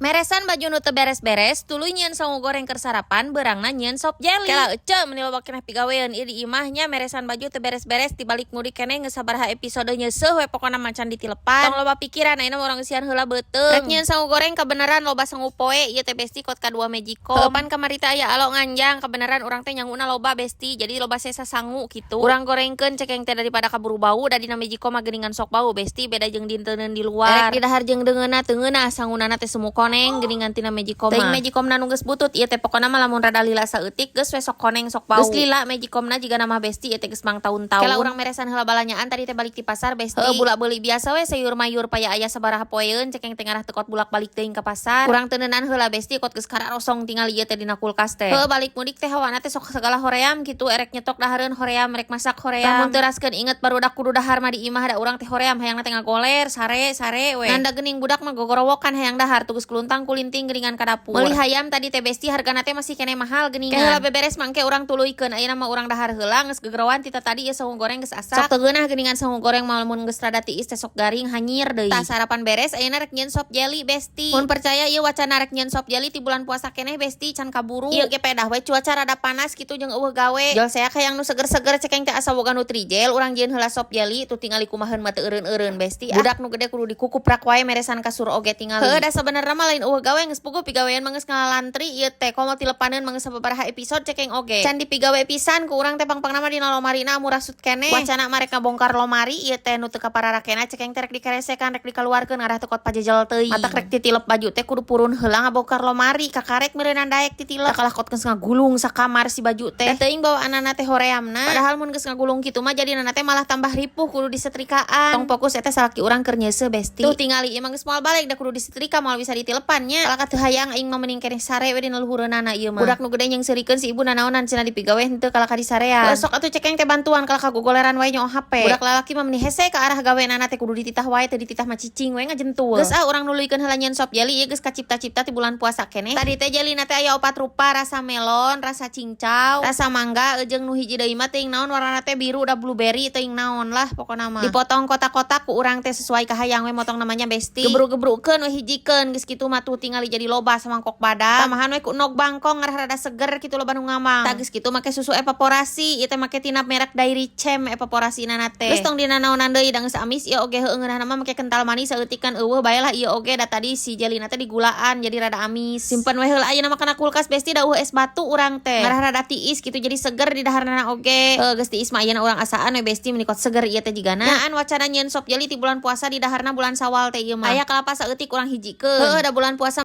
Meresan baju nu teu beres-beres, tuluy nyieun sangu goreng keur sarapan, beurangna nyieun sop jelly. Kela ece, meuni loba keneh pigawean ieu di imah nya, meresan baju teu beres-beres, dibalik mudik keneh geus sabaraha episode nyeuseuh we pokona macan ditilepan. Tong loba pikiran, ayeuna mah urang eusian heula beuteung. Rek nyieun sangu goreng kabeneran loba sangu poe ieu teh, Besti, kot kadua Magicom. Heuh, pan kamari teh aya alo nganjang, kabeneran urang teh nyanguna loba, Besti, jadi loba sesa sangu kitu. Urang gorengkeun cekeng teh daripada kaburu bau, da dina Magicom mah geuningan sok bau, Besti, beda jeung dinteneun di luar. Erek didahar jeung deungeunna teu ngeunah, sangunana teh semu koneng geuningan tina Magicom. Teuing Magicomna nu geus butut ieu teh, pokona mah lamun rada lila saeutik geus we sok koneng, sok bau. Geus lila Magicomna jiga nama, Besti, ieu teh geus mangtaun-taun. Kela urang meresan heula balanyaan, tadi teh balik ti pasar, Besti. Heuh, bulak beuli biasa we, sayur mayur paya aya sabaraha poeun, cekeng teh ngarah teu kot bulak-balik teuing ka pasar. Urang teuneunan heula, Besti, kot geus kararosong tingali ieu teh dina kulkas teh. Heuh, balik mudik teh hawana teh sok segala hoream kitu, erek nyetok dahareun hoream, rek masak hoream. Lamun teraskeun inget barudak kudu dahar mah di imah, da urang teh hoream hayangna teh ngagoler sare sare we. Ngan da geuning budak mah gogorowokan hayang dahar, tugas keluntang kulinting geuningan ka dapur. Meuli hayam tadi teh, Besti, hargana teh masih keneh mahal geuningan. Heula beberes mangke urang tuluykeun, ayeuna mah urang dahar heula, geus gegerowan tita tadi ieu sangu goreng geus asak. Sok teu geunah geuningan sangu goreng mah lamun geus rada tiis teh sok garing hanyir deui. Tah, sarapan beres, ayeuna rek nyieun sop jelly, Besti. Mun percaya ieu wacana rek nyieun sop jelly ti bulan puasa keneh, Besti, can kaburu. Ieu ge pedah we cuaca rada panas kitu jeung euweuh gawe. Jol seak hayang nu seger-seger cekeng teh, asa boga Nutrijel, urang jieun heula sop jelly tuh, tingali kumaheun mah teu eureun-eureun, Besti. Ah. Budak nu gede kudu dikukuprak wae meresan kasur oge tingali. Heuh, da sabenerna mah lain euweuh gawe, geus puguh pigawean mah geus ngalalantri ieu teh, komo tilepaneun mah geus sababaraha episode cekeng oge. Can dipigawe pisan ku urang teh, pangpangna mah dina lomarina murasut keneh. Wacana mah rek ngabongkar lomari ieu teh nu teu kapararakena cekeng teh, rek dikeresekan, rek dikaluarkeun ngarah teu kot pajejel teuing. Matak rek titilep baju teh kudu purun heula ngabongkar lomari, kakarek meureunnan daek titilep. Kalah kot geus ngagulung sakamar si baju teh. Da teuing bawaanana teh horeamna. Padahal mun geus ngagulung kitu mah jadi teh malah tambah ripuh, kudu disetrikaan. Tong fokus, eta salaki urang keur nyeuseuh, Besti. Tuh tingali ieu mah geus moal balik, da kudu disetrika, moal bisa ditilepan nya. Kalah teu hayang aing mah, mending keneh sare we dina luhureunana ieu mah. Budak nu gede nyeungseurikeun si ibu nanaonan cenah, dipigawe henteu kalah ka disarean. Sok atuh cekeng teh bantuan, kalah ka gogoleran wae nyoo HP. Budak lalaki mah meni hese ka arah gawenana teh, kudu dititah wae, teu dititah mah cicing we ngajentul. Geus ah, urang nuluykeun heula nyieun sop jelly ieu geus kacipta-cipta ti bulan puasa keneh. Tadi teh jellyna teh aya opat rupa, rasa melon, rasa cincau, rasa mangga, jeung nu hiji deui mah teuing naon warnana teh biru da blueberry teuing naon lah pokona mah. Dipotong kotak-kotak ku urang teh sesuai kahayang we motong namanya, Besti. Gebru-gebrukeun we, hijikeun, geus kitu mah tuh tingali jadi loba samangkok badak. Tambahan we ku endog bangkong ngarah rada seger kitu, loba nu ngamang. Tah, geus kitu make susu evaporasi, ieu teh make tina merek Dairy Champ evaporasina teh. Geus tong dinanaonan deui da geus amis ieu oge. Heueuh, ngeunahna mah make kental manis saeutik kan euweuh bae lah ieu oge, da tadi si jellyna teh digulaan jadi rada amis. Simpen we heula ayeuna mah kana kulkas, Besti, da euweuh es batu urang teh. Ngarah rada tiis kitu jadi seger di daharna oge. Heuh, geus tiis mah ayeuna urang asaan we, Besti, meni kot seger ieu teh jigana. Nyaan wacana nyieun sop jelly ti bulan puasa, di daharna bulan Sawal teh ieu mah. Aya kalapa saeutik urang hijikeun. Heueuh, da bulan puasa.